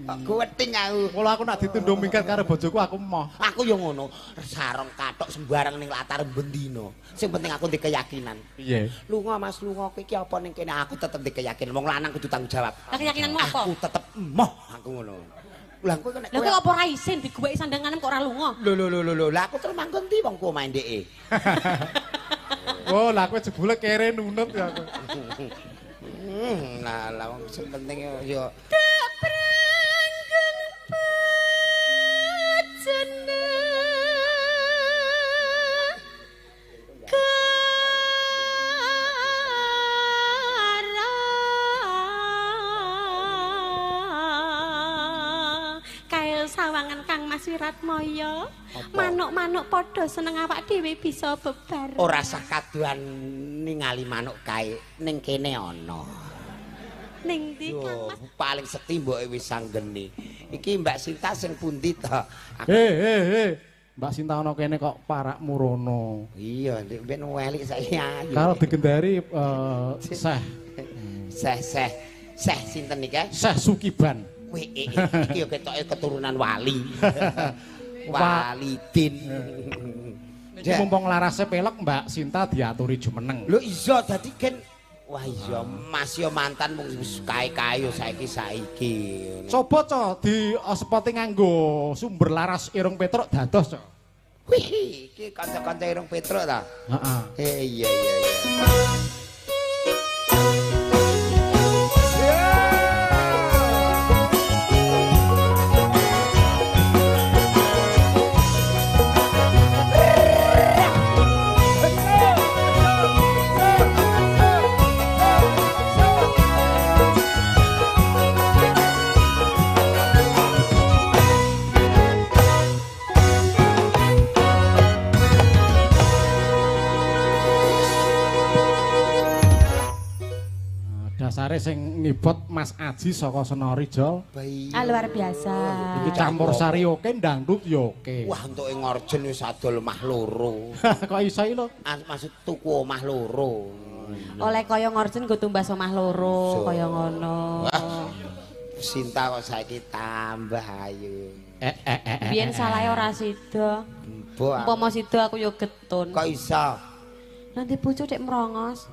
Kok guweting aku. Mula aku nak ditundung minggat karo bojoku aku emoh. Aku yo ngono, sarung kathok sembarang ning latar bendina. Sing penting aku ndek keyakinan. Piye? Lunga Mas, lunga kowe iki apa ning kene aku tetep ndek keyakinan. Wong lanang kudu tanggung jawab. Lah keyakinanmu apa? Aku tetep emoh aku ngono. Lah kowe nek Lah kowe apa ora isin diguweki sandanganem kok ora lunga? Lho lho lho lho, lah aku terus manggon ndi wong ku omahe ndeke. Oh, lah kowe jebule kere nunut ya aku. Lah lah wong sing penting yo Pranggang pajene kara kael sawangan Kang Mas Wiratmaya, manuk-manuk padha seneng awak dhewe bisa bebar. Ora sah kaduan ningali manuk kae ning kene ana. Ning ndi Kang Mas? Paling seti mboke wis sanggene. Iki Mbak Sinta sing pundi ta? Mbak Sinta ana kene kok parakmu rono. Iya, ndek ben welik saiki ayu. Kalau digendari Seh. Seh seh sinten iki? Seh Sukiban. Wih, iki yo ketoke keturunan wali. Walidin. Iki mumpung larase pelek Mbak Sinta diaturi jumeneng. Lho iya dadi gen. Wah iya, Mas yo mantan mung wis kae-kae yo saiki-saiki. Coba co di spotting nganggo sumber laras Irung Petruk dados co. Wih, iki kanca-kanca Irung Petruk ta? Heeh. Iya iya iya. Dasare sing ngibot Mas Aji saka Senori Jol. Ah, luar biasa. Iki campur sari oke, dangdut ya oke. Wah, entuke ngorjen wis adol omah loro. Kok iso iki lho? Maksud tuku omah loro. Oleh kaya ngorjen nggo tumbas omah loro, kaya ngono. Sinta kok saiki tambah ayu. Biyen salahe ora sida. Umpama sida aku yo getun. Kok iso? Nanti bojo dek merongos.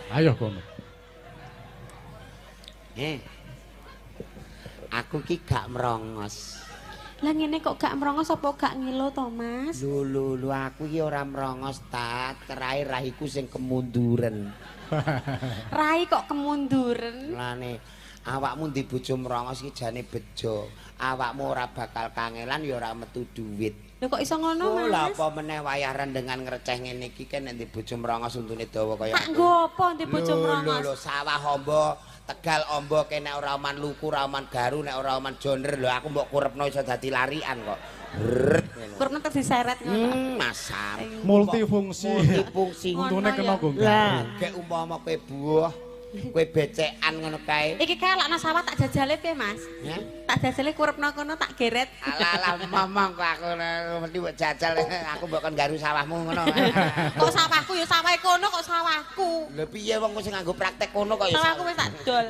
Ayo kono. Aku ki gak merongos. Lah ngene kok gak merongos apa gak ngilo to, Mas? Lho lho lho aku ki ora merongos ta, terae rahiku sing kemunduren. Rai kok kemunduren? Lane awakmu ndi bojo merongos ki jane bejo. Awakmu ora bakal kangelan ya ora metu duit. Lho kok iso ngono, Mas? Lha apa meneh wayah rendengan ngreceh ngene iki kan nek bojo merongos untune dawa kaya aku. Tak nggo apa ndek bojo merongos? Lho lho sawah amba, Tegal amba kene ora oman luku, ora oman garu, nek ora oman joner lho aku mbok kurepno iso dadi larian kok. Kurepno terus diseret ngono. Masam. Multifungsi. Multifungsi. Untune kena nggo. Lah, gek umpama kowe buah, kowe becekan ngono kae. Iki kae lak nang sawah tak jajale piye, Mas? Ya? Tak jajale kurepno kono tak geret. Alah alah momong kok aku mesti mbok jajal aku mbok kon garu sawahmu ngono. Kok sawahku ya sawahe kono kok sawahku. Lha piye wong sing nganggo praktek kono kok ya. Sawahku wis tak dol.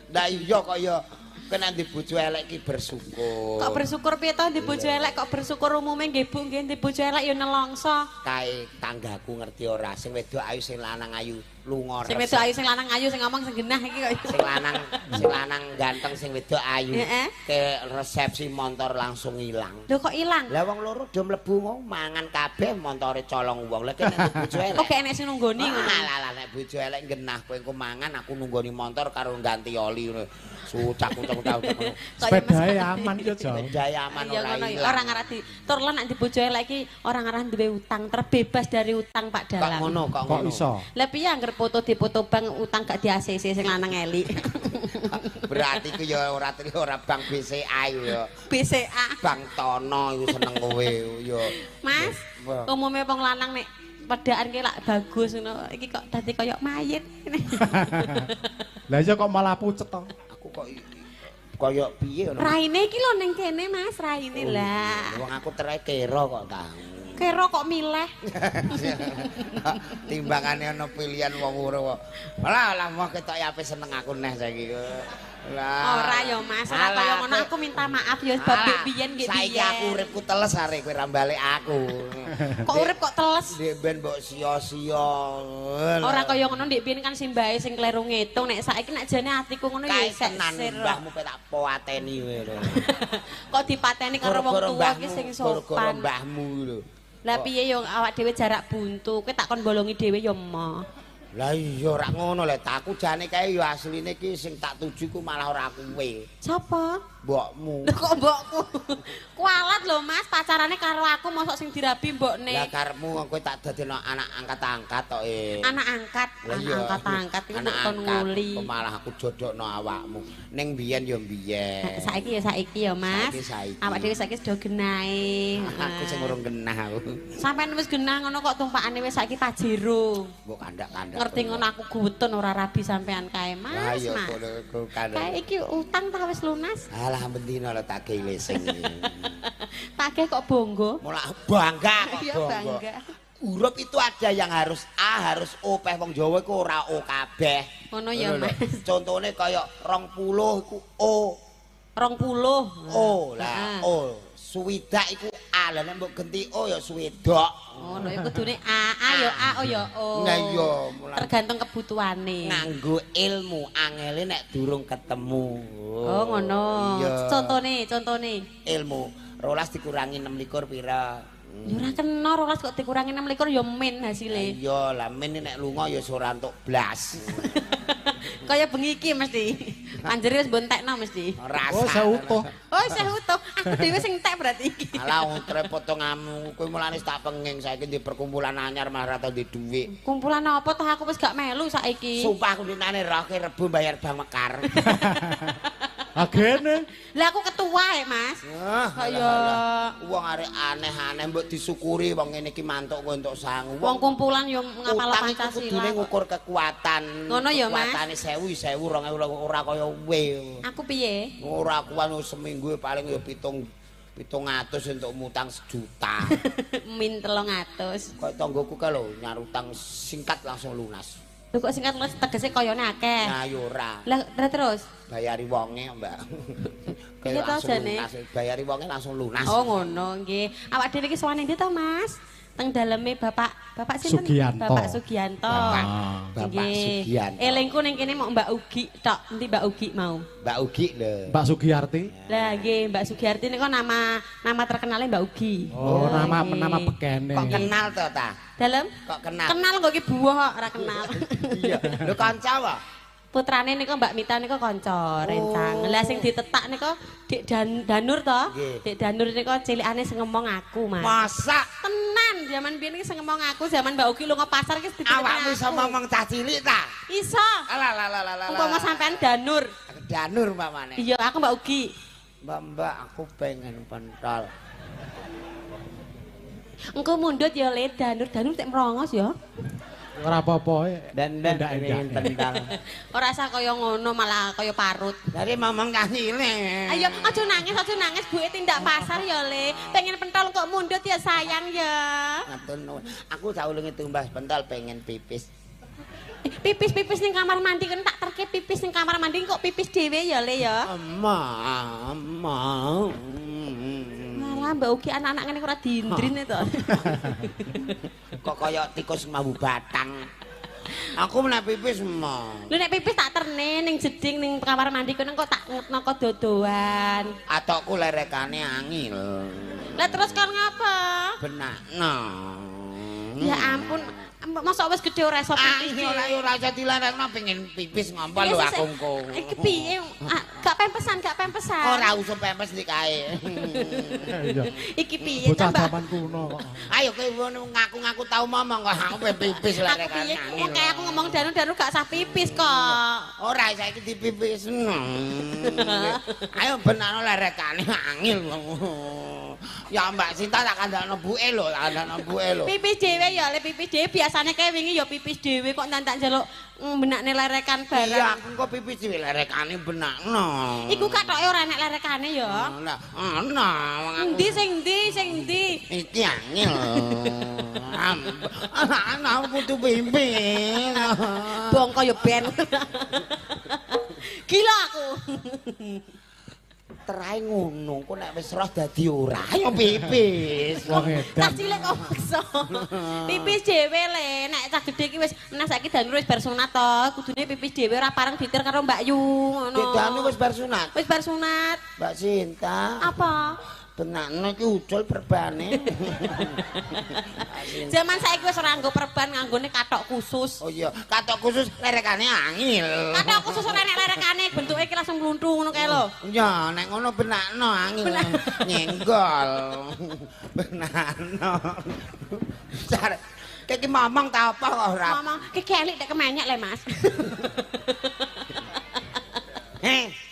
Lah iya kok ya kena ndek bojo elek ki bersyukur. Kok bersyukur piye to ndek bojo elek kok bersyukur umume nggih Bu nggih ndek bojo elek ya nelongso. Kae tanggaku ngerti ora sing wedok ayu sing lanang ayu lunga. Sing wedok ayu sing lanang ayu sing ngomong sing genah iki kok. Sing lanang ganteng sing wedok ayu. Ke resepsi montor langsung ilang. Lho kok ilang? Lah wong loro do mlebu mangan kabeh montore colong wong. Lah kene bojo elek. Kok enek sing nunggoni ngono. Alah alah nek bojo elek genah kowe engko mangan aku nunggoni montor karo ganti oli ngono. Sucak-ucak. Sepedae aman yo, Jol. Sepedae aman ora ilang. Ora ngarah di tur lan nek bojo elek iki ora ngarah duwe utang, terbebas dari utang Pak Dalang. Kok ngono, kok ngono. Kok iso? Lah piye angger foto dipoto bank utang gak di ACC sing lanang elik. Berarti ku ya ora bank BCA ya. BCA. Bank Tono iku seneng kowe ya. Mas, umume wong lanang nek pedaan ki lak bagus ngono. Iki kok dadi koyo mayit. Lah iya kok malah pucet to. Aku kok koyo piye ngono. Raine iki lho ning kene Mas, raine lah. Wong aku tere kera kok ta. Kira kok milih. Timbangane ana pilihan wong urip. Lah lah mau ketok ape seneng aku neh saiki. Lah. Ora ya Mas, ora kaya ngono aku minta maaf ya bab biyen nggih biyen. Saiki aku uripku teles arek kowe ra balik aku. Kok urip kok teles? Ndek ben mbok sia-sia. Ora kaya ngono ndek biyen kan simbahe sing kleru ngitung nek saiki nek jane atiku ngono ya isek sir. Mbahmu pe tak pateni kowe lho. Kok dipateni karo wong tuwa ki sing sopan. Gara-gara mbahmu lho. Lah piye yo awak dhewe jarak buntu, kowe tak kon bolongi dhewe yo emoh. Lah iya ora ngono lho, aku jane kae ya asline iki sing tak tuju ku malah ora kowe. Sapa? Mbokmu. Lho kok mbokku? Kualat lho Mas, pacarane karo aku mosok sing dirabi mbokne. Lah karepmu kowe tak dadekno anak angkat-angkat tok e. Anak angkat, anak angkat-angkat iku kon nguli. Kok malah aku jodhokno awakmu. Ning biyen ya biyen. Saiki ya saiki ya Mas. Awak dhewe saiki sudah genahe. Aku sing urung genah aku. Sampeyan wis genah ngono kok tumpakane wis saiki Pajero. Mbok kandak-kandak. Ngerti ngono aku guwetun ora rabi sampean kae Mas. Lah iya kae iki utang ta wis lunas. Alah bendina lho tak gawe leasing. Tagih kok bonggo. Malah bangga kok bonggo. Huruf itu ada yang harus A, harus O. Peh wong Jawa iku ora O kabeh. Ngono ya Mas. Contone kaya 20 iku O. 20. O lah O. Swidak iku A, lah nek mbok genti O ya swidok. Ngono ya kudune A, A ya A, O ya O. Lah iya, tergantung kebutuhane. Nganggo ilmu angele nek durung ketemu. Oh ngono. Contone, contone. Ilmu 12 dikurangi 6 pira? Ya ora kena 12 kok dikurangi 6 ya min hasile. Iya, lah min nek lunga ya ora entuk blas. Kaya bengi iki mesti. Panjere wis mbontekno mesti. Oh, saya utuh. Oh, saya utuh. Aku dhewe sing entek berarti iki. Alah wong potonganmu kowe mulane tak penging saiki di perkumpulan anyar malah ra tau di dhuwit. Kumpulan apa toh aku wis gak melu saiki. Sumpah aku dinane roh ke Rebo bayar bank Mekar. Agene. Lah aku ketua ya, Mas. Kaya wong arek aneh-aneh mbok disyukuri wong ngene iki mantuk kowe entuk sangu. Wong kumpulan yo ngapal Pancasila. Kudune ngukur kekuatan. Ngono ya, Mas. Kekuatane 1000, 1000, 2000 ora kaya kowe. Aku piye? Ora kuwi seminggu paling yo 700 entuk mutang 1 juta. Min 300. Kaya tanggoku kae lho nyar utang singkat langsung lunas. Lho kok singkat lunas tegese kayane akeh. Nah ya ora. Lah terus bayari wonge, Mbak. Kayak langsung lunas, bayari wonge langsung lunas. Oh ngono nggih. Awak dhewe iki sowan endi to, Mas? Teng daleme Bapak sinten? Sugianto. Bapak Sugianto. Bapak Sugianto. Elingku ning kene mok Mbak Ugi tok. Endi Mbak Ugi mau? Mbak Ugi lho. Mbak Sugiarti. Lah nggih, Mbak Sugiarti niku nama terkenale Mbak Ugi. Oh, nama bekene. Kok kenal to ta? Dalem? Kok kenal? Kenal kok iki buah kok ora kenal. Iya. Lho kanca wae. Putrane niku Mbak Mita niku kanca rencang. Lah sing ditetak niku Dik Danur to. Dik Danur niku cilikane sing ngomong aku, Mas. Masak tenan jaman biyen iki sing ngomong aku jaman Mbak Ugi lunga pasar iki ditetak. Awakmu iso ngomong cah cilik ta? Iso. Alah lah lah lah. Umpama sampean Danur. Aku Danur umpamane. Iya, aku Mbak Ugi. Mbak, aku pengen pentol. Engko mundhut ya Le Danur, Danur tek merongos ya. Ora apa-apa dan pental. Ora usah kaya ngono malah kaya parut. Dari ngomong cah cilik. Ayo aja nangis buke tindak pasar ya Le. Pengen pentol kok mundhut ya sayang ya. Matur nuwun. Aku saulunge tumbas pentol pengen pipis. Pipis-pipis ning kamar mandi kan tak terke pipis ning kamar mandi kok pipis dhewe ya Le ya. Emma, emma. Malah Mbak Ugi anak-anak ngene ora diindrin to. Kok kaya tikus mambu batang. Aku nek pipis mah. Lho nek pipis tak terne ning jeding ning kamar mandi kono kok tak ngetno kok dodoan. Atokku lerekane angil. Lah terus kon ngapa? Benakno. Ya ampun, mosok wis gedhe ora iso pipis. Ora ora iso dilarekno pengen pipis ngompol lho aku engko. Iki piye? Gak pempesan, gak pempesan. Ora usah pempes iki kae. Iki piye ta, Mbak? Bocah jaman kuno kok. Ayo kowe ngaku-ngaku tau ngomong kok aku pipis lerekane. Aku piye? Wong kae aku ngomong danu-danu gak usah pipis kok. Ora saiki dipipis. Ayo benakno lerekane angil. Ya Mbak Sinta tak kandakno buke lho, tak kandakno buke lho. Pipis dhewe ya, le pipis dhewe biasa biasane kae wingi ya pipis dhewe kok ndak njaluk benakne lerekan barang. Iya, aku kok pipis dhewe lerekane benakno. Iku katoke ora enek lerekane ya. Lah, ana wong aku. Endi sing endi sing endi? Iki angel. Ana aku kudu pipis. Bongko ya ben. Gila aku. Terae ngono, kok nek wis roh dadi ora, ayo pipis. Wong edan. Cah cilik kok maksa. Pipis dhewe le, nek cah gedhe iki wis meneh saiki Danur wis bar sunat to, kudune pipis dhewe ora pareng ditir karo Mbak Yu ngono. Dik Danu wis bar sunat. Wis bar sunat. Mbak Sinta. Apa? Benakno iki ucul perbane. Zaman saiki wis ora nganggo perban, nganggone kathok khusus. Oh iya, kathok khusus lerekane angel. Kathok khusus ora enek lerekane, bentuke iki langsung mluntu ngono kae lho. Iya, nek ngono benakno angel. Nyenggol. Benakno. Iki momong ta apa kok ora? Momong, iki kelik nek kemenyek le, Mas. Heh.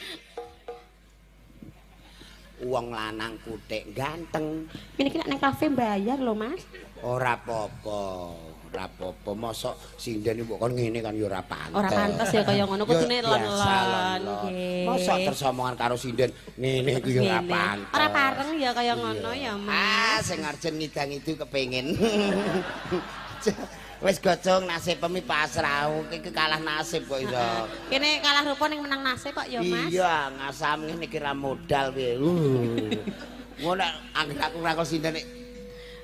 Wong lanang kutik ganteng. Ini ki nek nang kafe bayar lho, Mas. Ora apa-apa, ora apa-apa. Mosok sinden mbok kon ngene kan ya ora pantes. Ora pantes ya kaya ngono kudune lon-lon. Nggih. Mosok terus omongan karo sinden ngene iku ya ora pantes. Ora pareng ya kaya ngono ya, Mas. Ah, sing arjen ngidang-idu kepengin. Wis gocong nasib pemi pasrah, iki kalah nasib kok iso. Kene kalah rupa ning menang nasib kok ya, Mas. Iya, ngasam ngene iki ra modal piye. Ngono nek anggere aku ngrangkul sinden nek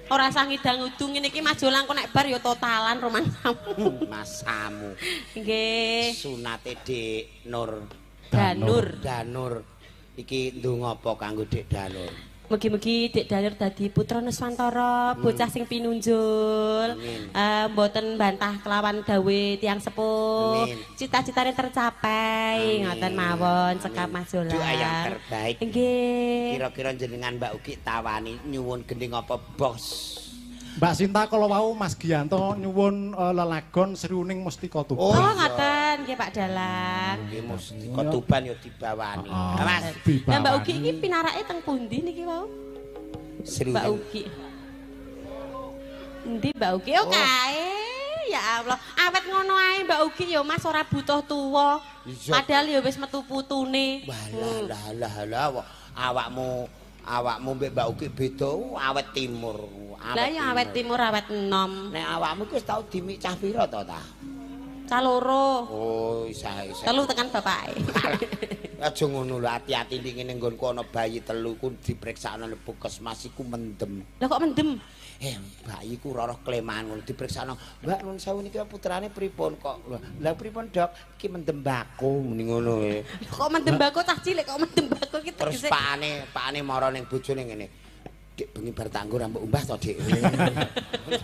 ora usah ngidang-udung ngene iki Mas Jolang kok nek bar ya totalan romansamu. Masamu. Nggih. Sunate Dik Nur. Danur. Danur. Iki ndonga apa kanggo Dik Danur? Mugi-mugi Dik Danur dadi putra Nuswantara, bocah sing pinunjul, mboten bantah kelawan dawe tiyang sepuh, cita-citane tercapai, ngoten mawon cekap Mas Jolang. Doa yang terbaik. Nggih. Kira-kira jenengan Mbak Ugi tawani nyuwun gending apa, Bos? Mbak Sinta kalau wau Mas Gianto nyuwun lelagon Sriuning Mustika Tuban. Oh, ngoten nggih Pak Dalang. Nggih Mustika Tuban ya dibawani. Mas, lah Mbak Ugi iki pinarake teng pundi niki wau? Mbak Ugi. Endi Mbak Ugi? Oh kae. Ya Allah, awet ngono ae Mbak Ugi ya Mas ora butuh tuwa. Padahal ya wis metu putune. Walah lah lah awakmu mbek Mbak Ugi beda awet timur. Lah ya awet timur awet enom. Nek awakmu ku wis tau dimik cah pira to ta? Cah loro. Oh, isah isah. Telu tekan bapake. Aja ngono lho, ati-ati ning ngene nggonku ana bayi telu ku dipriksakno nang puskesmas iku mendem. Lah kok mendem? Bayi ku roroh kleman ngono dipriksakno. Mbak nuwun sewu niki putrane pripun kok? Lah pripun, Dok? Iki mendem bako muni ngono e. Kok mendem bako cah cilik kok mendem bako iki terus pakane mara ning bojone ngene. Dik bengi bar tanggo rambut umbah to, Dik.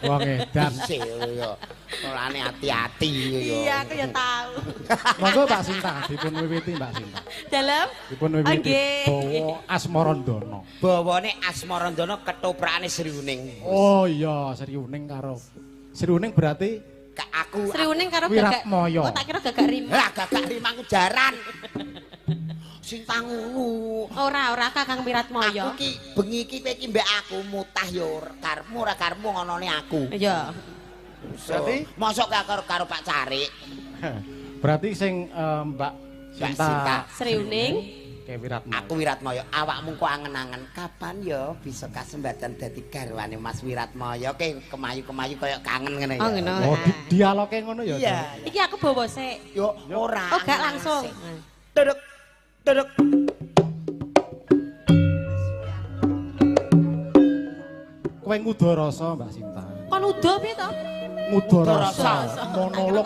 Wong edan sih ya. Mulane ati-ati ya. Iya, aku ya tahu. Monggo Mbak Sinta dipun wiwiti Mbak Sinta. Dalem? Dipun wiwiti. Bawa Asmarandana. Bawane Asmarandana ketoprakane Sriuning. Oh iya, Sriuning karo Sriuning berarti aku Sriuning karo Gagak. Oh, tak kira Gagak Rimang. Lah Gagak Rimang ku jaran. Sinta ngono. Ora, ora Kakang Wiratmaya. Aku ki bengi iki kowe iki mbek aku mutah ya karepmu ora karepmu ngonone aku. Iya. Berarti mosok karo Pak Carik. Berarti sing Mbak Sinta Sriuning ke Wiratmaya. Aku Wiratmaya, awakmu kok angen-angen kapan ya bisa kasembatan dadi garwane Mas Wiratmaya ke kemayu-kemayu kaya kangen ngene ya. Oh ngono. Oh dialoge ngono ya. Iya. Iki aku bawa sik. Yo ora. Oh gak langsung. Duduk. Duduk. Kowe ngudo rasa Mbak Sinta. Kon udo piye to? Ngudo rasa, monolog.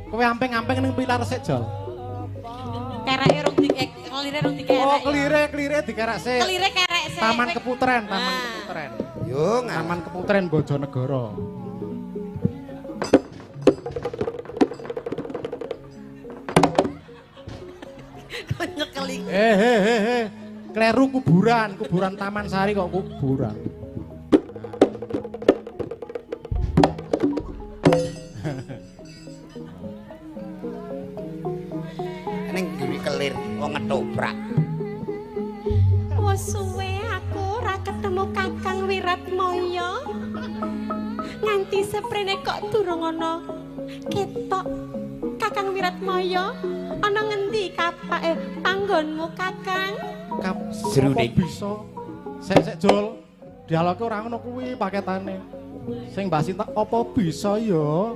Kowe amping-amping ning pilar sik, Jol. Kereke rung di kelire rung dikerek. Oh, kelire dikerek sik. Kelire kerek sik. Taman Keputren, Taman Keputren. Yo, Taman Keputren Bojonegoro. Nyekeli. Kleru kuburan, kuburan Taman Sari kok kuburan. Ning duwe kelir wong ngetoprak. Wes suwe aku ora ketemu Kakang Wiratmaya. Nganti Nganti seprene kok durung ana ketok. Kakang Wiratmaya, ana ngendi kapake panggonmu, Kakang? Srune bisa. Sek-sek Jul. Dialoge ora ngono kuwi paketane. Sing Mbak Sinta apa bisa ya?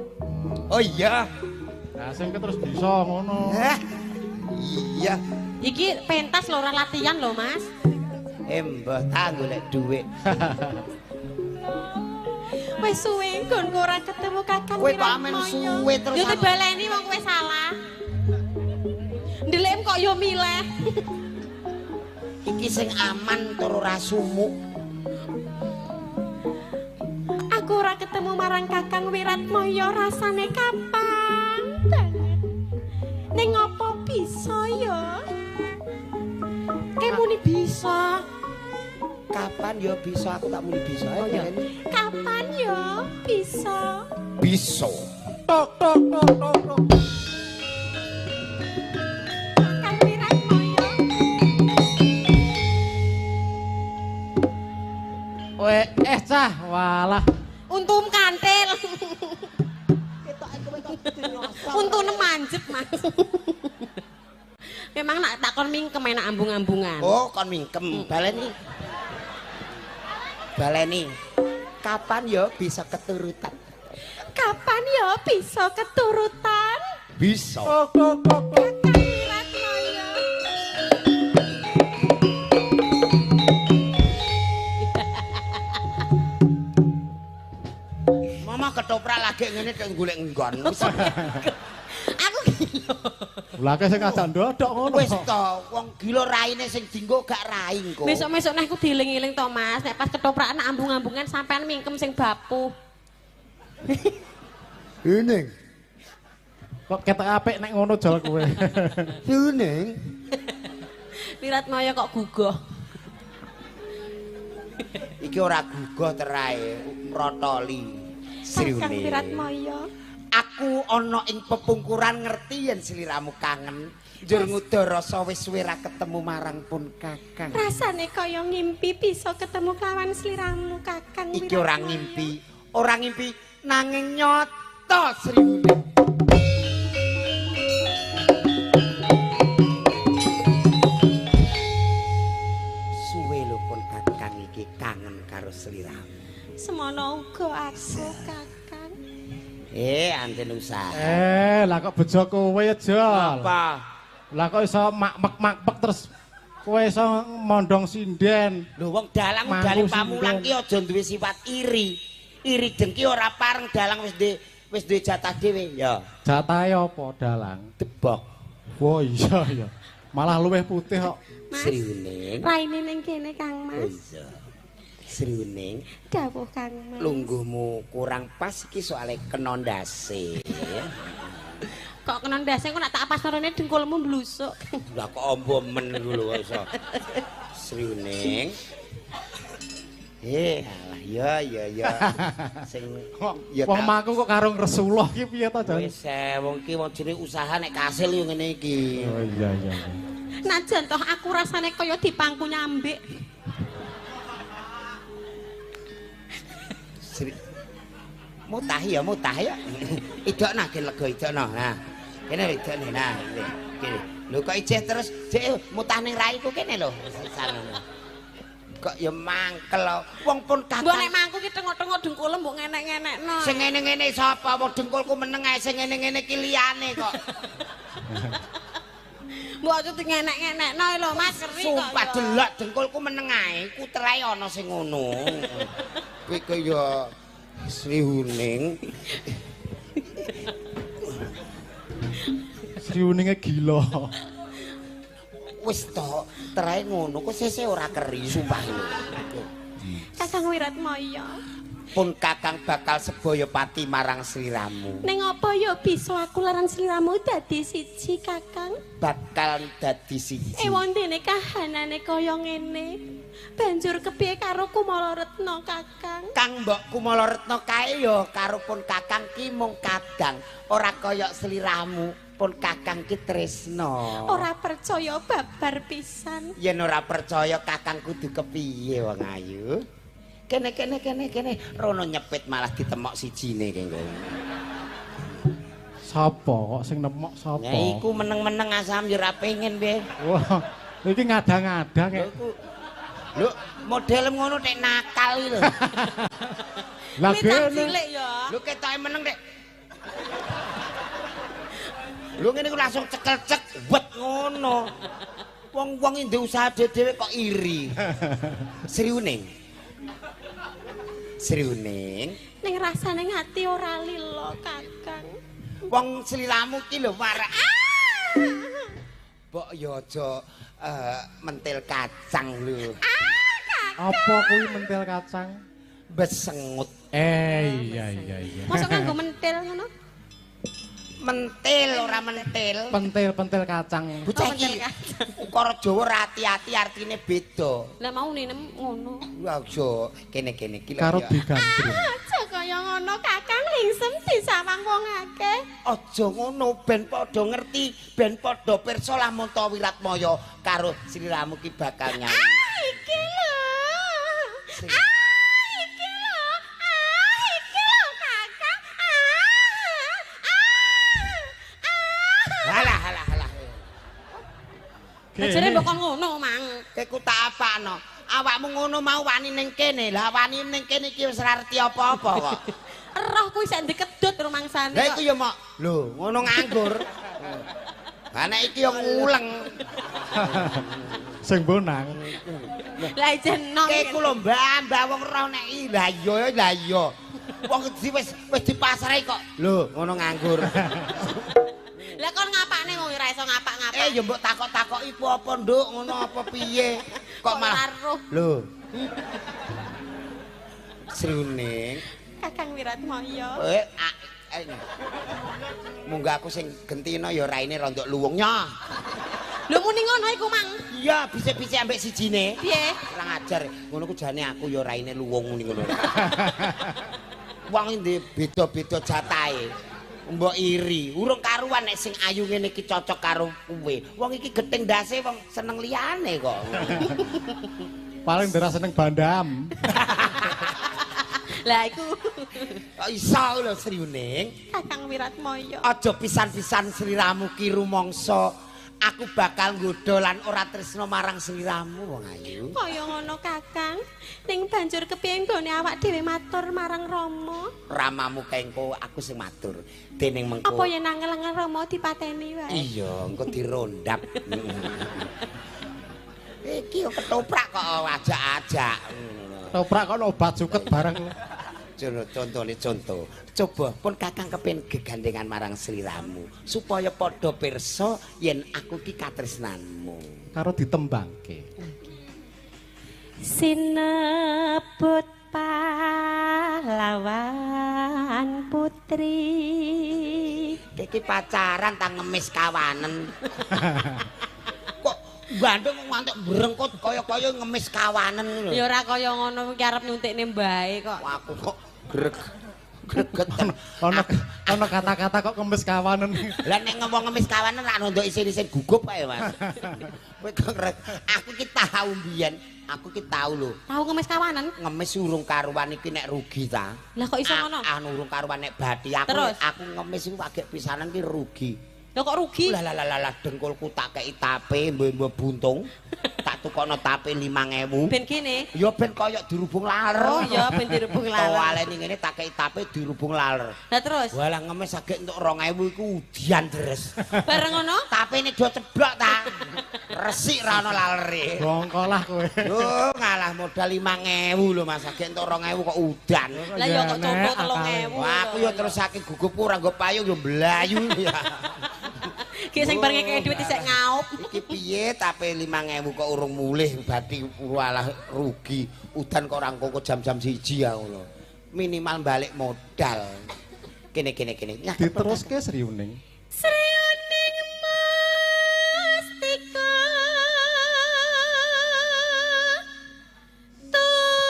Oh iya. Nah, sing terus bisa ngono. Iya. Iki pentas lho ora latihan lho, Mas. Mbah ta golek dhuwit. Wis suwe nggonku ora ketemu Kakang Kowe kok amen suwe terus. Yo dibaleni wong kowe salah. Ndelik kok yo milih. Iki sing aman tur ora sumuk. Aku ora ketemu marang Kakang Wiratmaya rasane kapan banget. Ning apa bisa ya? Kemuni bisa. Kapan ya bisa, aku tak muni bisa. Oh, ya. Kapan ya bisa? Bisa. Tok tok tok tok tok. Kakang Wiratmaya. Oe, cah, walah. Untum kantil. Untune manjep, Mas. Memang nak tak kon mingkem enak ambung-ambungan. Oh, kon mingkem. Baleni. Baleni. Kapan ya bisa keturutan? Kapan ya bisa keturutan? Bisa. Kakang Wiratmaya. Mama ketoprak lagi ngene tek golek nggon. Aku gila. Lah kok sing kajak ndodok ngono. Wis to, wong gila raine sing dinggo gak rai engko. Besok-besok nek aku dieling-eling to, Mas, nek pas ketoprakan ambung-ambungan sampean mingkem sing bapuh. Ning. Kok ketok apik nek ngono jol kowe. Ning. Wiratmaya kok gugoh. Iki ora gugoh terae, mrotoli. Kakang Wiratmaya. Aku ana ing pepungkuran ngerti yen sliramu kangen. Njur nguda rasa wis suwe ra ketemu marang pun Kakang. Rasane kaya ngimpi bisa ketemu kawan sliramu, Kakang. Iki ora ngimpi, ora ngimpi nanging nyata Sri. Suwe lho pun Kakang iki kangen karo sliramu. Semono uga aku, Kakang. Anten usaha. Lah kok bejo kowe ya, Jol. Apa? Lah kok iso mak-mek-mak terus kowe iso mondong sinden. Lho wong dalang daling pamulang ki aja duwe sifat iri. Iri dengki ora pareng, dalang wis duwe jatah dhewe ya. Jatahe apa dalang? Debok. Oh iya ya. Malah luwih putih kok. Sri Wening. Raine ning kene, Kang Mas. Oh iya. Sri Wening. Dawuh Kang Mas. Lungguhmu kurang pas iki soalé kena ndase. Kok kena ndase kok nek tak pas rene dengkulmu mblusuk. Lah kok ombo men iku lho kok iso. Sri Wening. Alah ya ya ya. Sing ya wong maku kok karo ngresulah iki piye to, Jan? Wis wong iki wong jenenge usaha nek kasil yo ngene iki. Oh iya iya. Najan toh aku rasane kaya dipangku nyambik. Mutah ya, mutah ya. Idokno gen lega idokno. Nah. Kene lho idokne. Nah, kene. Lho kok ijeh terus jek mutah ning raiku kene lho. Kok ya mangkel wong pun kakang. Mbok nek mangku ki tengok-tengok dengkulem mbok ngenek-ngenekno. Sing ngene-ngene sapa? Wong dengkulku meneng ae sing ngene-ngene ki liyane kok. Mbok aja ngenek-ngenekno lho Mas, keri kok. Sumpah delok dengkulku meneng ae, ku terae ana sing ngono. Kowe kaya Sri Huning. Sri Huninge gila. Wis to, terae ngono kok seseh ora keri sumpah lho. Kakang Wiratmaya. Pun Kakang bakal sebaya pati marang sliramu. Ning apa ya bisa aku laran sliramu dadi siji, Kakang? Bakal dadi siji. Ewondene kahanane kaya ngene. Banjur kepiye karo Kumala Retna, Kakang? Kang mbok Kumala Retna kae ya karo pun Kakang ki mung kadang, ora kaya sliramu. Pun Kakang ki tresna. Ora percaya babar pisan. Yen ora percaya Kakang kudu kepiye wong ayu? Kene kene kene kene rono nyepit malah ditemok sijine kengko. Sapa kok sing nemok sapa? Ya iku meneng-meneng asam ya ora pengen piye. Wah, iki ngadang-ngadang kek. Lho, model ngono nek nakal iki lho. Lah kene cilik ya. Lho ketoke meneng nek. Lho ngene ku langsung cekel-cek wet ngono. Wong-wong ndek usaha dhewe kok iri. Sriuning. Sriuning. Ning rasane ati ora lila, Kakang. Wong sliramu ki lho warak. Mbok ya aja mentil kacang lho. Apa kuwi mentil kacang? Besengut. Iya iya iya. Mosok nganggo mentil ngono? Mentil ora mentil. Pentil-pentil kacang. Bocah iki ukara Jawa ora ati-ati artine beda. Lah mau ninem ngono. Lha aja kene-kene iki lho. Karo digandrung. Aja kaya ngono Kakang lingsem disawang wong akeh. Aja ngono ben padha ngerti, ben padha pirsa lamun ta Wiratmaya karo sliramu ki bakal nyanyi. Ah iki lho. Ah iki lho. Ah iki lho Kakang. Halah halah halah. Lah jere mbok kon ngono, Mang. Kowe tak apakno. Awakmu ngono mau wani ning kene. Lah wani ning kene iki wis ora arti apa-apa kok. Roh kuwi sik dikedut rumangsane kok. Lah iku ya mok. Lho, ngono nganggur. Lah nek iki ya nguleng. Sing bonang. Lah jeneng. Kowe iku lho mbah, mbah wong roh nek lah iya lah iya. Wong wis wis dipasrai kok. Lho, ngono nganggur. Lah kon ngapakne wong ora iso ngapak-ngapak. Ya mbok takok-takoki ku apa, Nduk, ngono apa piye? Kok malah lho. Sriuning. Kakang Wiratmaya. Munggo aku sing gentino ya raine rondok luwung nyoh. Lho muni ngono iku, Mang. Iya, bisik-bisik ambek sijine. Piye? Kurang ajar. Ngono ku jane aku ya raine luwung muni ngono. Wong ndek beda-beda jatahe. Mbok iri, urung karuan nek sing ayu ngene iki cocok karo kowe. Wong iki gething ndase wong seneng liyane kok. Paling ndera seneng bandam. Lah iku. Kok iso lho Sriuning? Kakang Wiratmaya. Aja pisan-pisan sliramu ki rumangsa aku bakal nggodha lan ora tresna marang sliramu wong ayu. Kaya ngono Kakang. Ning banjur kepiye nggone awak dhewe matur marang Rama? Ramamu kengko aku sing matur. Dening mengko. Apa yen angel-angel Rama dipateni wae? Iya, engko dirondap. Iki yo ketoprak kok ajak-ajak. Ketoprak kok obat suket bareng. Contone contoh. Coba pun Kakang kepen gegandengan marang sliramu supaya padha pirsa yen aku ki katresnanmu. Karo ditembangke. Sinebut pahlawan putri. Iki pacaran ta ngemis kawanen. Kok gandeng ngantek brengkot kaya-kaya ngemis kawanen lho. Ya ora kaya ngono iki arep nyuntikne mbae kok. Aku kok gregetan. Ono kata-kata kok ngemis kawanen. Lah nek ngomong ngemis kawanen ra ndok isin-isin gugup ae, Mas. Kowe kok aku ki tau mbiyen, aku ki tau lho. Tau ngemis kawanen? Ngemis urung karuan iki nek rugi ta. Lah kok iso ngono? Anu urung karuan nek bathi aku aku ngemis iku agek pisanan ki rugi. Lah kok rugi? Lah lah lah dengkulku tak kei tape mbok buntung. Tak tukokno tape 5000. Ben kene? Ya ben koyok dirubung laler. Oh ya ben dirubung laler. Towaleni ngene tak kei tape dirubung laler. Lah terus? Walah ngemis agek entuk 2000 iku udian deres. Bareng ngono? Tapene do ceblok ta. Resik ra ono lalere. Bongkolah kowe. Lho ngalah modal 5000 lho Mas agek entuk 2000 kok udan. Lah ya kok contoh 3000. Wah aku ya terus saking gugupku ora nggo payung ya mlayu ya. Ki sing bar ngekeki dhuwit isih ngaup. Iki piye tape 5000 kok urung mulih berarti walah rugi. Udan kok ora engko jam-jam 1 ya ngono. Minimal balik modal. Kene kene kene. Diteruske Sriuning. Sriuning mustika Tuban.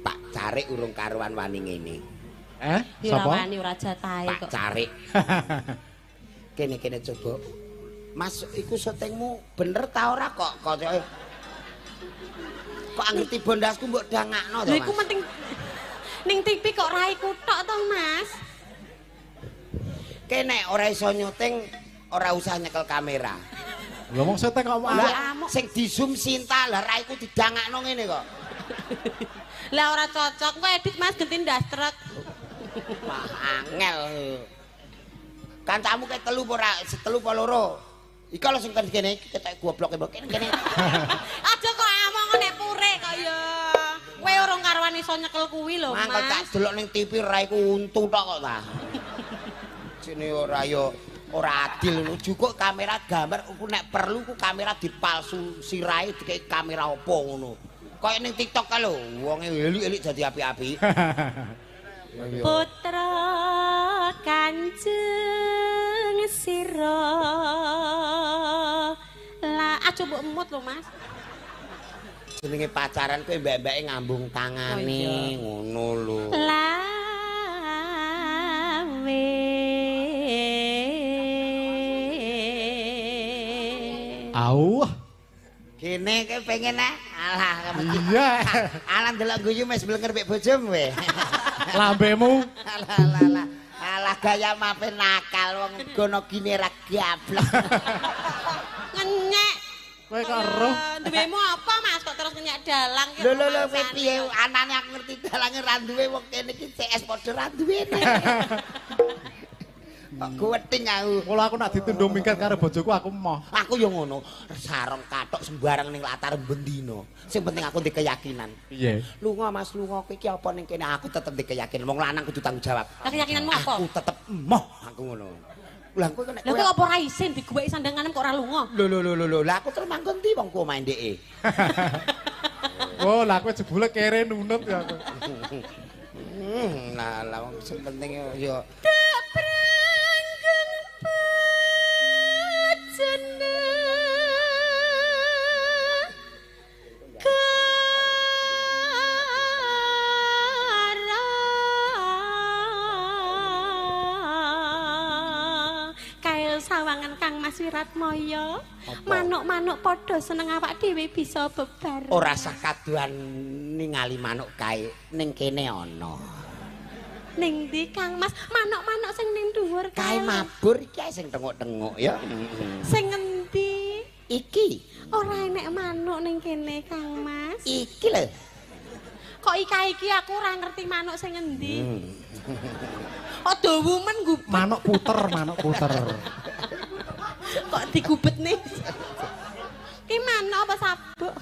Pak Carik urung karuan wani ngene. Sapa? Wani ora jatahe kok. Pak Carik. Kene-kene coba Mas iku syutingmu bener ta ora kok kok kok ngerti bondasku mbok dangakno to Mas. Lha iku penting ning TV kok raiku tok to Mas. Kene ora iso nyuting ora usah nyekel kamera. Lha wong syuting kok amuk. Sing di zoom Sinta lah raiku didangakno ngene kok. Lah ora cocok kok edit Mas genti ndas truk. Wah angel. Kancamu ke telu apa ora? Telu apa loro? Iki lho sing kene iki ketok gobloke mbok kene kene. Aja kok among nek pure kok ya. Kowe urung karuan iso nyekel kuwi lho Mas. Mangkel tak delok ning TV raiku untu tok kok ta. Sini ora yo ora adil ngono. Jukuk kamera gambar ku nek perlu ku kamera dipalsu sirahe dikek kamera apa ngono. Kayak ning TikTok kae lho, wonge elik-elik dadi apik-apik. Putra Kanjeng sira lah aja mbok emut lho Mas. Jenenge pacaran kowe mbak-mbake ngambung tangane ngono lho. Lawe Auh. Kene kowe pengen ah. Alah iya. Alah ndelok guyu mes blenger mbek bojomu kowe. Lambemu. Alah alah. Alah gaya mape nakal wong gono gine ra gablek. Ngenyek. Kowe kok eruh. Duwemu apa Mas kok terus ngenyek dalang ki? Lho lho lho piye anane aku ngerti dalange ra duwe wong kene iki CS padha ra duwene. Kok kuweting aku. Mula aku nak ditundung minggat karo bojoku aku emoh. Aku yo ngono, sarung kathok sembarang ning latar bendina. Sing penting aku ndek keyakinan. Piye? Lunga Mas, lunga kowe iki apa ning kene aku tetep ndek keyakinan. Wong lanang kudu tanggung jawab. Lah keyakinanmu apa? Aku tetep emoh aku ngono. Lah kowe nek kowe apa ora isin diguweki sandanganem kok ora lunga? Lho lho lho lho, lah aku terus manggon ndi wong ku omahe ndeke. Oh, lah kowe jebule kere nunut ya aku. Lah lah wong sing penting yo sawangan Kang Mas Wiratmaya, manuk-manuk padha seneng awak dhewe bisa bebar. Ora sah kaduan ningali manuk kae ning kene ana. Ning ndi Kang Mas? Manuk-manuk sing ning dhuwur kae mabur iki sing tenguk-tenguk ya. Sing ngendi? Iki. Ora enek manuk ning kene Kang Mas. Iki lho. Kok iki aku ora ngerti manuk sing ngendi. Oh dawu men gubet. Manuk puter, manuk puter. Kok digubet nih? Ki manuk apa sabuk?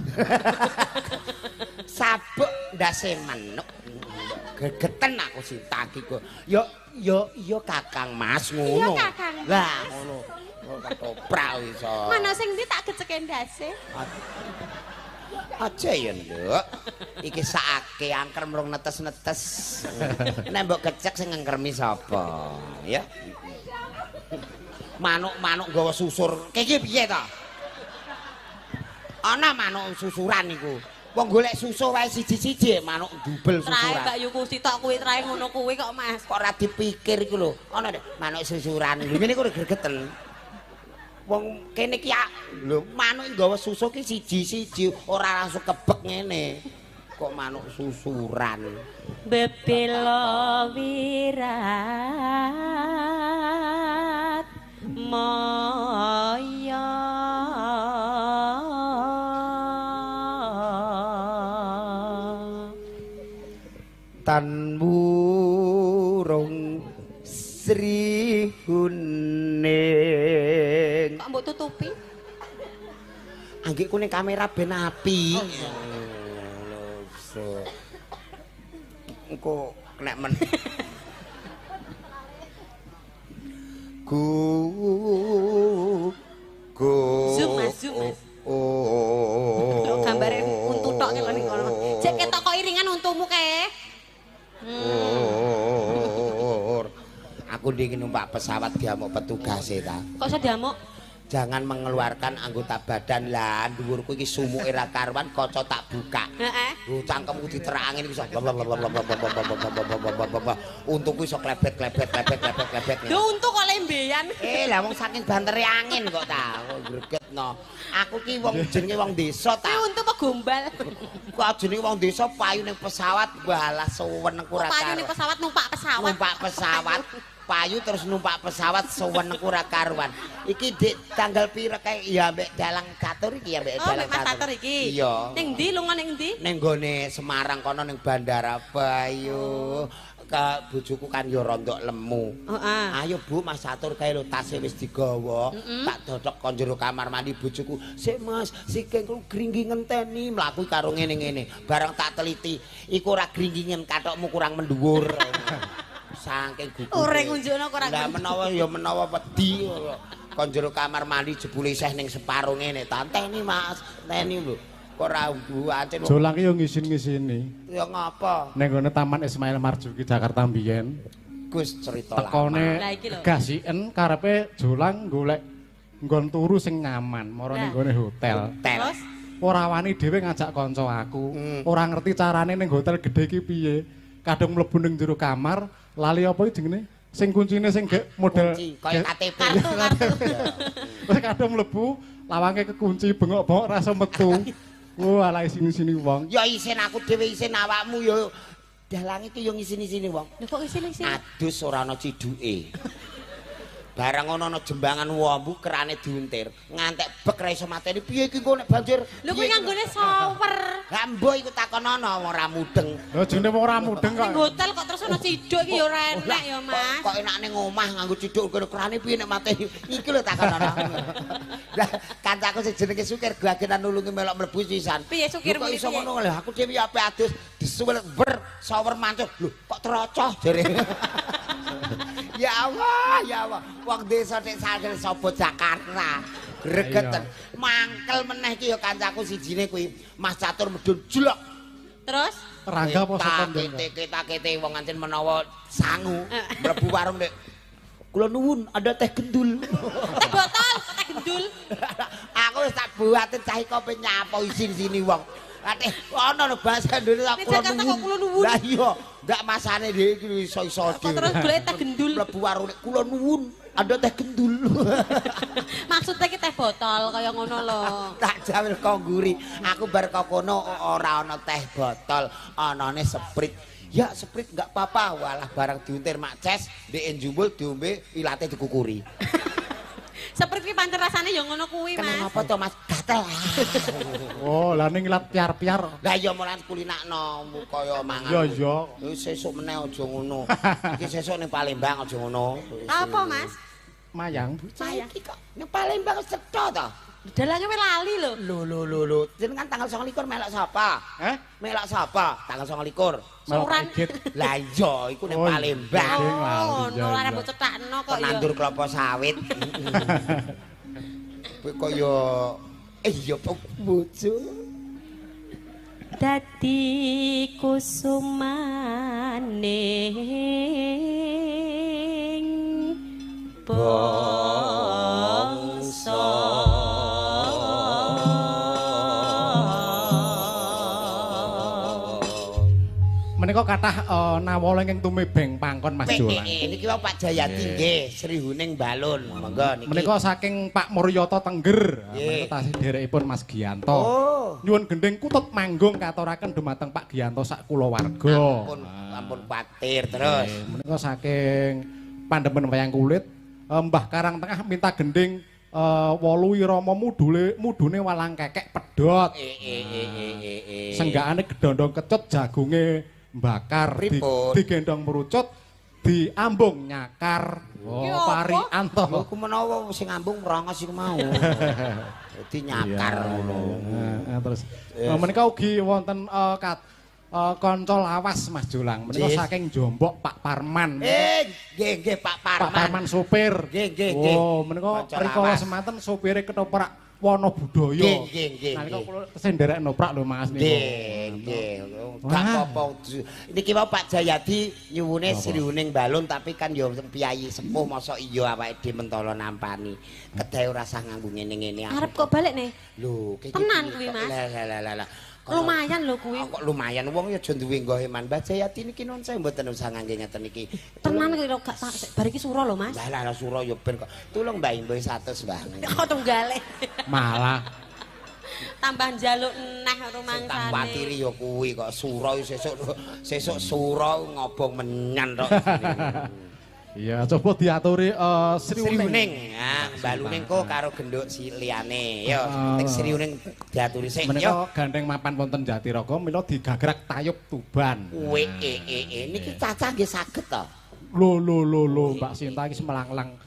Sabuk ndase manuk. Gegeten aku Sinta iki kok. Yo yo yo Kakang Mas ngono. Iya Kakang. Lah ngono. Ketoprak iso. Manuk sing ndi tak geceke ndase? Aja ya nduk. Iki sakake angker mrung netes-netes. Nek mbok gecek sing ngangkermi sapa? Ya. Manuk-manuk nggawa susur. Iki piye ta? Ana manuk susuran iku. Wong golek susu wae siji-siji manuk dubel susuran. Trae Mbak Yuku sitok kuwi trae ngono kuwi kok Mas. Kok ora dipikir iku lho. Ana manuk susuran. Lho ngene iku gregeten. Wong kene iki lho manuk nggawa susu ki siji-siji ora langsung kebek ngene. Kok manuk susuran. Bebela wirat maya. Tan burung Sri Huning. Kok mbok tutupi? Anggikku ning kamera ben apik. Oh iya. Engko nek men Gu go. Zoom Mas, zoom Mas. Oh. Lho gambare untu tok lho ning kono. Cek ketok kok iringan untumu kae. Aku ndek numpak pesawat diamuk petugase ta. Kok iso diamuk? Jangan mengeluarkan anggota badan lah. Dhuwurku iki sumuke ra karuan, kaca tak buka. Heeh. Lho cangkemku diterangin iki iso untukku iso klebet klebet klebet klebet klebet. Lho untu kok lembean. Lah wong saking bantere angin kok ta gregetno. Aku ki wong jenenge wong desa ta. Kuwi untu apa gombal? Kok jenenge wong desa payu ning pesawat balas suwenengku ra karuan. Payu ning pesawat numpak pesawat. Numpak pesawat. Payu terus numpak pesawat suwenengku ra karuan. Iki dik tanggal pira kae ya ambek dalang catur iki ya ambek dalang catur. Oh, Mas Catur iki. Iya. Ning ndi lunga ning ndi? Ning gone Semarang kono ning bandara Bayu. Ke bojoku kan ya rondok lemu. Heeh. Ayo Bu Mas Catur kae lho tase wis digawa. Tak dodok kon jero kamar mandi bojoku. Sik Mas, sikengku gringgi ngenteni mlaku karo ngene-ngene. Bareng tak teliti, iku ora gringgingen kathokmu kurang mendhuwur. Saking gugup. Ora ngunjukno kurang. Lah menawa ya menawa wedi kon jero kamar mandi jebule isih ning separo ngene. Tanteni Mas, teni lho. Kok ora ancen. Jolang ki yo ngisin-ngisini. Ya ngapa? Ning gone Taman Ismail Marzuki Jakarta mbiyen. Gus cerita lama. Tekone gasiken karepe Jolang golek nggon turu sing nyaman, mara ning gone hotel. Terus ora wani dhewe ngajak kanca aku. Ora ngerti carane ning hotel gedhe iki piye. Kadung mlebu ning jero kamar, lali apa iki jenenge? Sing kuncine sing gek model kunci kaya KTP. Kartu-kartu. Wis kadung mlebu, lawange kekunci bengok-bengok rasa metu. Wah, ala isini-sini wong. Ya isin aku dhewe isin awakmu ya. Dalang iki yo ngisin-isini wong. Lho kok isin-isin? Adus ora ana ciduke. Barang ngono ana jembangan wambu kerane diuntir. Ngantek bek ra iso mateni. Piye iki engko nek banjir? Lho kuwi nganggone shower. Lah mbok iku takonono wong ora mudeng. Lho jenenge wong ora mudeng kok. Ning hotel kok terus ana ciduk iki ya ora enak ya, Mas. Kok enak ning omah nganggo ciduk kono kerane piye nek mateni? Iki lho takonono. Lah kancaku sing jenenge Sukir gagenan nulungi melok mlebu sisan. Piye Sukir kok iso ngono lho aku dhewe ape adus disuwel ber shower mancur. Lho kok terocoh jere. Ya Allah, ya Allah. Wong desa nek sagel sapa Jakarta. Gregeten. Mangkel meneh iki ya kancaku sijine kuwi. Mas Catur medun jlok. Terus Rangga apa sapa kete wong ancen menawa sangu mlebu warung nek kula nuwun ada teh gendul. Teh botol, teh gendul. Aku wis tak buatin cah iki kope nyapa isin-sini wong. Ate ana lho bahasa Indonesia kula nuwun. Lah iya, ndak masane dhewe iki iso-iso dhewe. Terus golek teh gendul. Mlebu warung kula nuwun ada teh gendul. Maksudnya iki teh botol kaya ngono lho. Tak jawil kok ngguri. Aku bar kok kono ora ana teh botol, anane Sprite. Ya Sprite enggak apa-apa, walah barang diuntir mak ces, ndek njumbul diombe ilate dikukuri. Sprite ki pancen rasane ya ngono kuwi, Mas. Kenapa to, Mas? Gatel. Oh, lah ning ilat piar-piar. Lah iya mulan kulinakno kaya mangan. Ya iya. Wis sesuk meneh aja ngono. Iki sesuk ning Palembang aja ngono. Apa, Mas? Mayang. Bocah iki kok ning Palembang wis cetha to. Dalange wis lali lho. Lho lho lho lho. Jenengan tanggal 29 melok sapa? Heh? Melok sapa? Tanggal 29. Melok Igit. Lah iya, iku ning Palembang. Oh, ngono ora mbok cetakno kok ya. Nandur kelapa sawit. Kowe kaya iya bojo. Dadi kusumaning bangsa. Menika kathah nawala ingkang tumibeng pangkon Mas Jolang. Niki wau Pak Jayati nggih, Sri Huning Balun. Monggo niki. Menika saking Pak Muryoto Tengger. Menika tasih dherekipun Mas Giyanto. Oh. Nyuwun gendhing kutut manggung katuraken dumateng Pak Giyanto sak kulawarga. Ampun, ampun kuwatir terus. Menika saking pandemen wayang kulit Mbah Karang Tengah minta gendhing wolu irama mudule mudune walang kekek pedhot. Senggakane gedondong kecut jagunge bakar digendong merucut diambung nyakar. Oh, pari anto. Lho ku menawa sing ngambung merongos iku mau. Dadi nyakar ngono. Heeh, terus menika ugi wonten kanca lawas Mas Jolang. Menika saking Jombok Pak Parman. Nggih nggih Pak Parman. Pak Parman sopir. Nggih nggih nggih. Oh, menika rikala semanten sopire ketoprak wana budaya. Nggih, nggih, nggih. Nalika kula tesih nderek noprak lho Mas niku. Nggih, nggih. Gak apa-apa. Niki wau Pak Jayadi nyuwune Sriuning Balun tapi kan ya piyayi sepuh mosok iya awake dhewe mentolo nampani. Kedahe ora usah nganggo ngene-ngene. Arep kok balik nih? Lho, tenan kuwi Mas. Lah lah lah. Lumayan lho kuwi. Kok lumayan wong ya aja duwe nggo eman. Mbah Jayadi niki nuwun sewu mboten usah ngangge ngeten iki. Tenan kuwi gak tak bar iki sura lho Mas. Lah lah sura ya ben kok. Tulung Mbah Imboy 100 Mbah. Kok tunggale. Malah tambah njaluk neh rumangsane. Tak kuwatiri ya kuwi kok sura sesuk sesuk sura ngobong menyan tok. Iya, coba diaturi Sriuning. Ah, Baluning kok karo genduk si liyane. Yo, penting Sriuning diaturi sik. Menika gandeng mapan wonten Jatiraga mila digagrak tayub Tuban. W E E E niki cacah nggih saged to. Lho lho lho lho Mbak Sinta iki semelanglang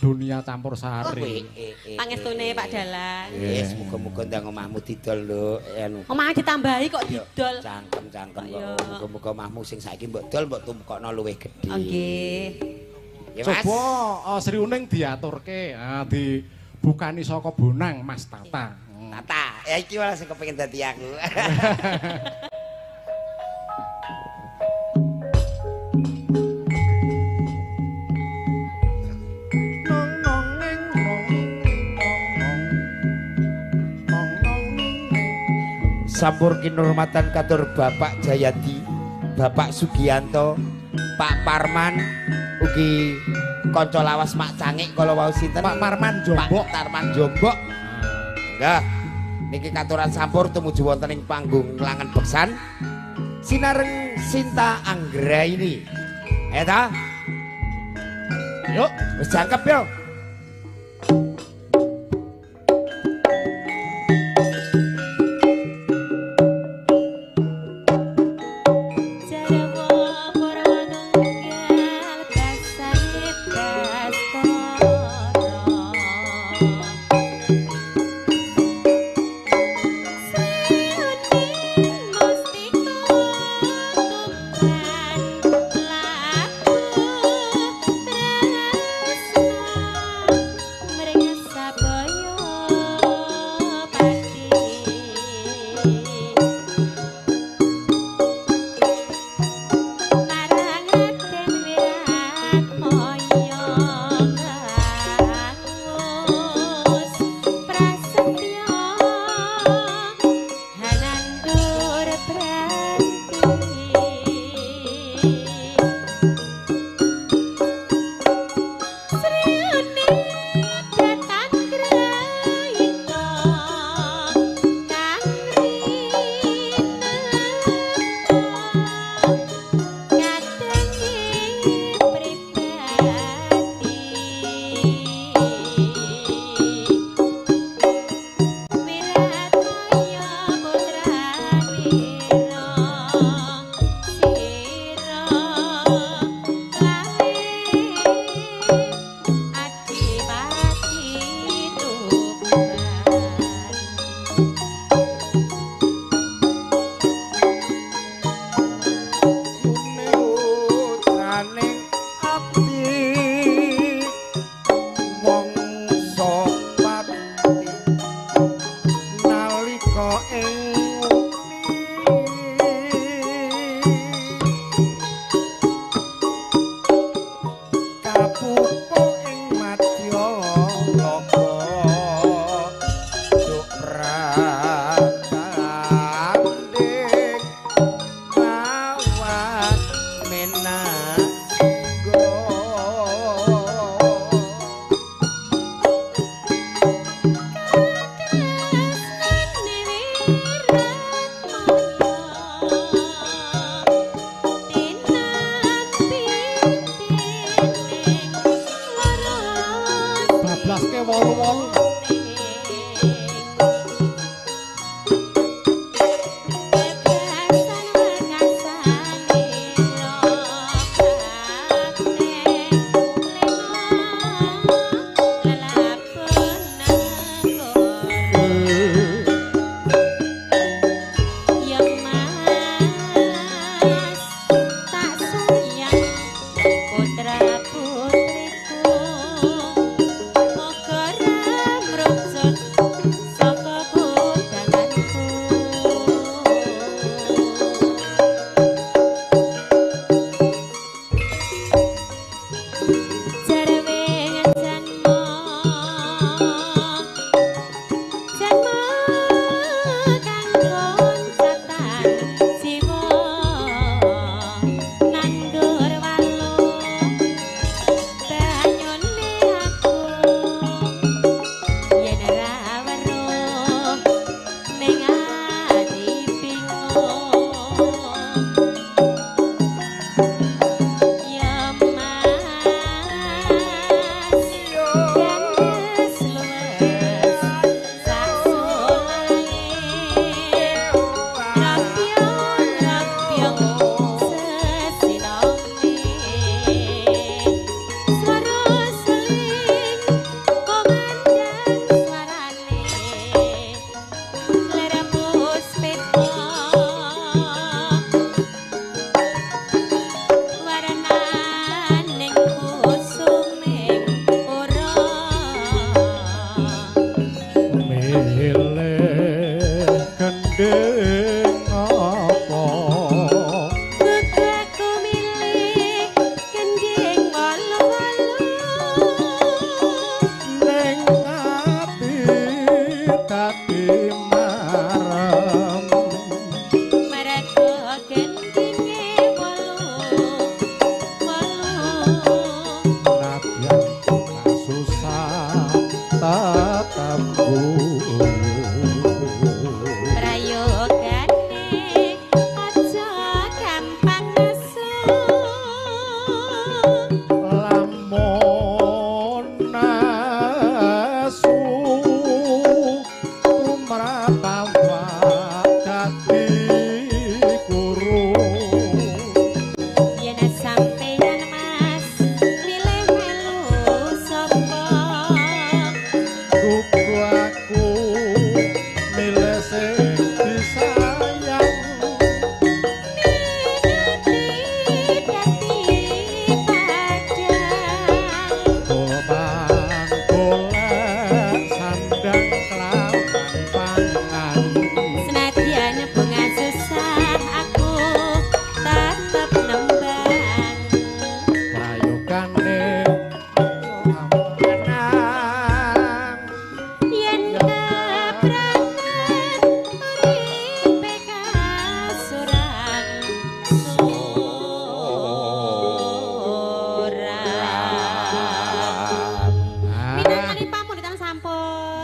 dunia campur sari. Pangestune Pak Dalang. Wis muga-muga ndang omahmu didol lho. Omahe ditambahi kok didol. Cangkem-cangkem kok muga-muga omahmu sing saiki mbok dol mbok tumukokno luwih gedhe. Nggih. Ya Mas. Coba Sriuning diaturke, dibukani saka bonang Mas Tata. Tata, ya iki malah sing kepengin dadi aku. Sampur kinurmatan katur Bapak Jayadi, Bapak Sugianto, Pak Parman, ugi kanca lawas Mak Cangik kala wau sinten? Pak Parman Jombok. Pak Parman Jombok. Nggih. Niki katuran sampur tumuju wonten ing panggung Langen Beksan. Sinareng Sinta Anggraini. Eh ta? Yuk, wis jangkep yo. Sira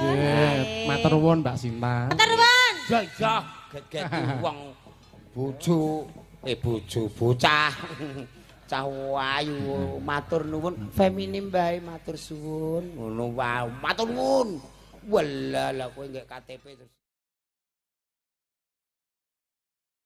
Nggih, matur nuwun Mbak Sinta. Matur nuwun. Ya iya, get-geti wong bojo, bojo bocah. Cah ayu matur nuwun, feminim bae matur suwun. Ngono wae, matur nuwun. Walah lah kowe nggek KTP terus.